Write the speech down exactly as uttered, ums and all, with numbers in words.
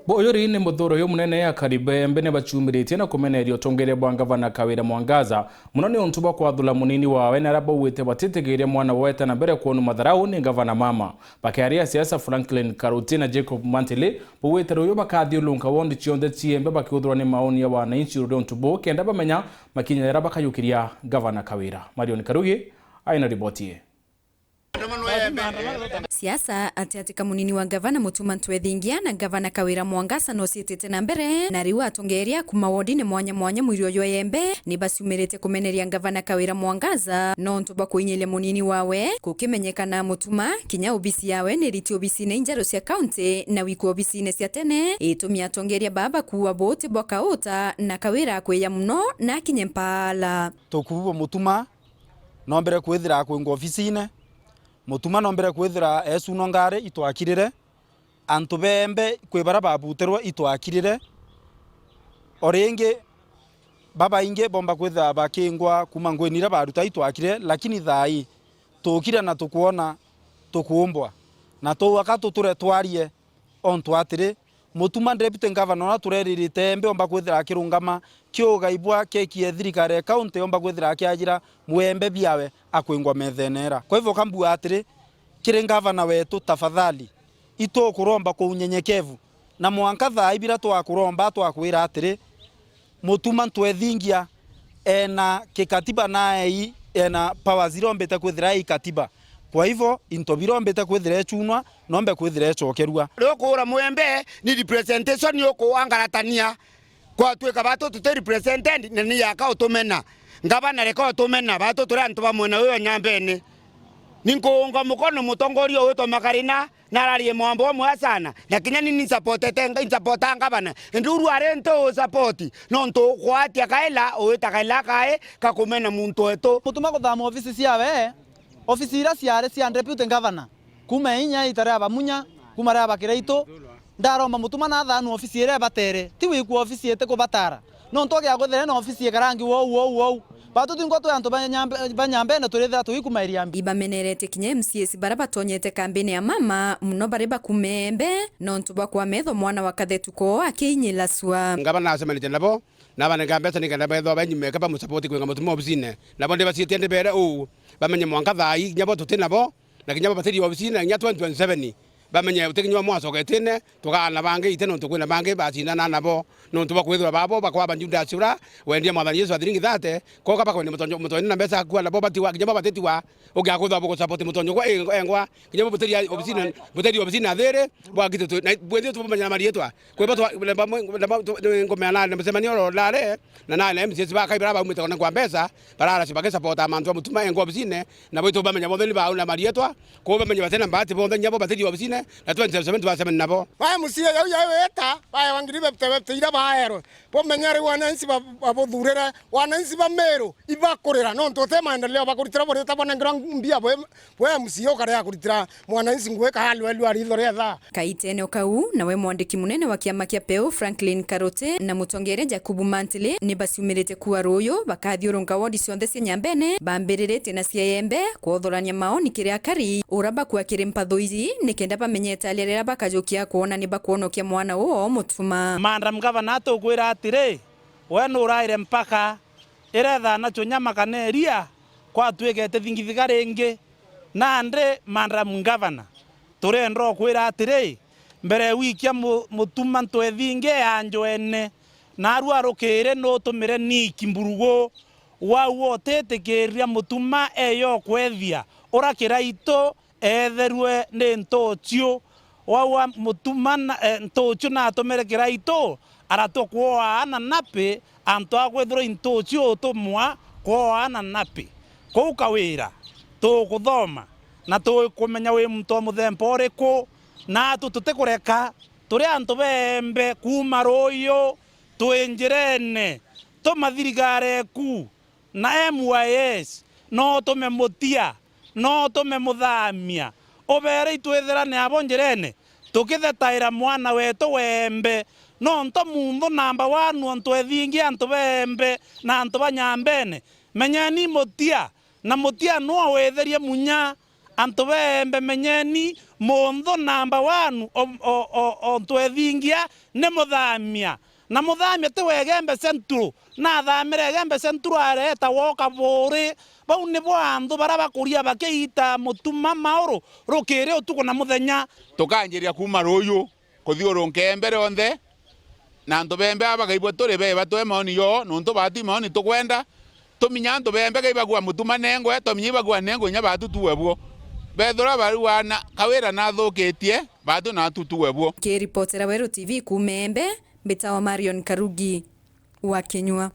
Bo uyu ri ni muthuro uyu munene akari ba Embe ni baciumiritie na kumeneria utongeria bwa ngavana Kawira Mwangaza, muno ni untu bwa kwathura munini wawe na aria baugite batitikiria mwana wete na mbere kwonwa matharau ni ngavana mama. Bakiaria siasa, Franklin Karuti na Jacob Mantili baugite ruyu bakathiurunka wondi cionthe cia Embe bakiuthurwa ni maoni ya wananchi ruri untu buu kenda bamenya makinya jaria bakayukiria ngavana Kawira. Marion Karugi aina riboti ii. Siasa atiatika munini wa ngavana Mutuma Ntwethingia na ngavana Kawira Mwangaza no ciitite na mbere, na riu atongeria kuma wodine mwanya mwanya mwiri uyu wa Embe ni baciumirite kumeneria ngavana Kawira Mwangaza nontu bwa kuinyiria munini wawe. Gukimenyekana Mutuma, kinya obisi yawe ni riti obisine injeru cia kaunti na wiku obisine cia tene, itumi atongeria baba kuua buti bwa kauta na Kawira akwiya muno na akinye mpaala. Tukuuga Mutuma nombere kwithira akwingwa ofisine. Mutuma nombere kwithira ecuno ngari itwakirire. Antu ba Embe kwi baria babutirwe itwakirire. O ringi, babaingi bomba kwithira bakingwa kuuma nguine iria baruta itwakire, lakini thaa ii tuukire na tukwona tukuumbwa. Na twauga ka tuture twarie ontu atiri, Mutuma Deputy Governor uria tureririte Embe omba kwithira akirungama kiugai bwa keki ya thirikari ya county omba kwithira akiajira mwembe biawe akwingwa methene era. Kwa hivyo kambua atiri, kiri ngavana wetu, tafadhali, itukuromba kwa unyenyekevu, na mwanka thaa ibira twakuromba, twakwira atiri, Mutuma Ntwethingia ena kikatiba na ei ena powers iria ombite kwithira ei katiba. Kwa hivyo, into biria ombite kwithira echunwa, nombe kwithira echokerua. Riu kuura mwembe ni representation yukuangaratania. Kwatwika batu tuti represented, na ni yaka utumena. Ngavana, reka utumena, batu turi antu ba mwena uyu wa Nyambene. Ni nkuunga mukono mutongoria ugwitwa Makarina, na ararie mwambo umwe sana, na kinya ni nsupportete nga-, nsupportaa ngavana. Indi uru ari ntu u support, nontu ukwatia kaila, ugwita kaila kai, kakumena muntu wetu. Mutuma kuthama ofisi ciawe, ofisi iria ciari cia deputy governor, kuma inya ita ria Bamunya, kuma ria Bakiraitu, ndaromba Mutuma nathanwe ofisi iria ibatere, ti wikua ofisi itikubatara. Nontu agia kwithira na ofisi ikarangi wou, wou, wou. Batu twingwa twi antu ba Nyambe-, ba Nyambene turithira tugikumairia mbi. Ibameneretie kinya M C As baria batonyete kambini ya mama, muno bari bakumembe, nontu bwa kwametho mwana wa kathetu koo akiinyila cua. Ngavana acemanitie nabo, nabanenga mbeca nikenda bethwa benyumeke bamusapoti kwinga Mutuma obisine. Nabo ndibacitie ndibere uu, bamenye mwanka thaa ii, kinya bo tuti nabo, na kinya bo batiri obisine, na kinya twenty twenty-seven, bamenye uti kinya umwe acoketine, tukaana bangi ite, nontu kwina bangi bacindana nabo, nontu bwa kwithirwa babo bakwaba Judas ura wendie Mwathani Yesu a thiringi thate, koka bakwenda mutonyo, mutonyo na mbeca akua, nabo batiwa, kinya bo batitiwa, ugiakwithwa bugusupport mutonyo gwa, eh, engwa, kinya bo butiri obisine, butiri obisine athiri, bwagite tu, na bwethire tubumenya na marietwa, kwi bo twa, na bamwe, na ba, tu, ngomea na, na mucemanio ro ndare, na na, na M C As ba Kaibara baumite kona kwa mbeca, barara bagisupport mantu a Mutuma engwa obisine, nabo itubamenya bonthe ni bau na marietwa, kwou bamenye batena mbati bonthe, kinya bo batiri obisine, na twenty seven tubacemania nabo. Ba M C A yau yawita, baewa ngiri bebte bebte iria baerwe. Bumenye riu wananchi ba-, babuthurire, wananchi ba Meru ibakurira, nontu uti maendeleo bakuritira burita bwanengerwa mbia bwe, bwe M C A ukarega kuritira mwananchi ngugi kahalwelwa ritho ria thaa. Kaitene o kau, nawe mwandiki munene wa kiama kia Peu, Franklin Karote, na mutongeria Jakubu Mantili, ni baciumirite kuua ruuyu, bakathiurunka wodi cionthe cia Nyambene, bambiriritie na cia Yembe, kwothorania maoni kiri akari, ura bakua kiri mpatho iji, nikenda bamenye italia riria bakajukia kwona ni bakwonokia mwana uu o Mutuma. Madam Governor, tukwira atiri, we nuraire mpaka iretha nacio nyama kana iria, kwatwikete thingithiga ringi. Nandi, Madam Governor, turenda ukwira atiri, mbere wikia mu-, Mutuma Ntwethinge ya Njwene, naarua rukiri nutumire Nick Mburugu, wau utitikiria Mutuma eyo kwethia ura Kiraitu eetherue ni ntuuciu. Wau a Mutuma na, e, ntuuciu naatumire Kiraitu aratua kwooa aana napi, antu a kwithirwa i ntuuciu utumwa kwooa aana napi. Kuu Kawira, tukuthoma na tukumenya wi muntu wa muthemba uriku, naatu tutikureka. Turi antu beembe kuuma ruuyu, twi njirene, tuma thirikari eku na M Y S, no utume Mutia, no utume Muthamia, ubeere itwithirane abo njirene, tukithetaira mwana wetu weembe, nontu muntu namba one untu ethingi antu beembe na antu ba Nyambene. Menyeni Mutia, na Mutia nwe witherie Munya, Antu ba Igembe, menyeni, munthu namba one o, o, o, o ntwethingia ni muthamia. Na muthamia ti wa Igembe Central, nathamire Igembe Central areta woka Buuri. Bau nibo antu baria bakuria bakiita mutuma mauru rukiri utuku na muthenya. Tukanjiria kuuma ruuyu kuthiurunka Igembe rionthe, na antu ba Igembe aba bakaigua turi beba twe maoni yoo, nontu baatu i maoni tukwenda. Tuminya antu ba Igembe kaibagua mutuma nengwe, tuminya ibagua nengwe inya baatu tuwe buo. Bethira barua na Kawira nathukitie, baatu naatu tuwe buo. Kiripotera Weru T V kuuma Igembe, mbitawa Marion Karugi wa Kinyua.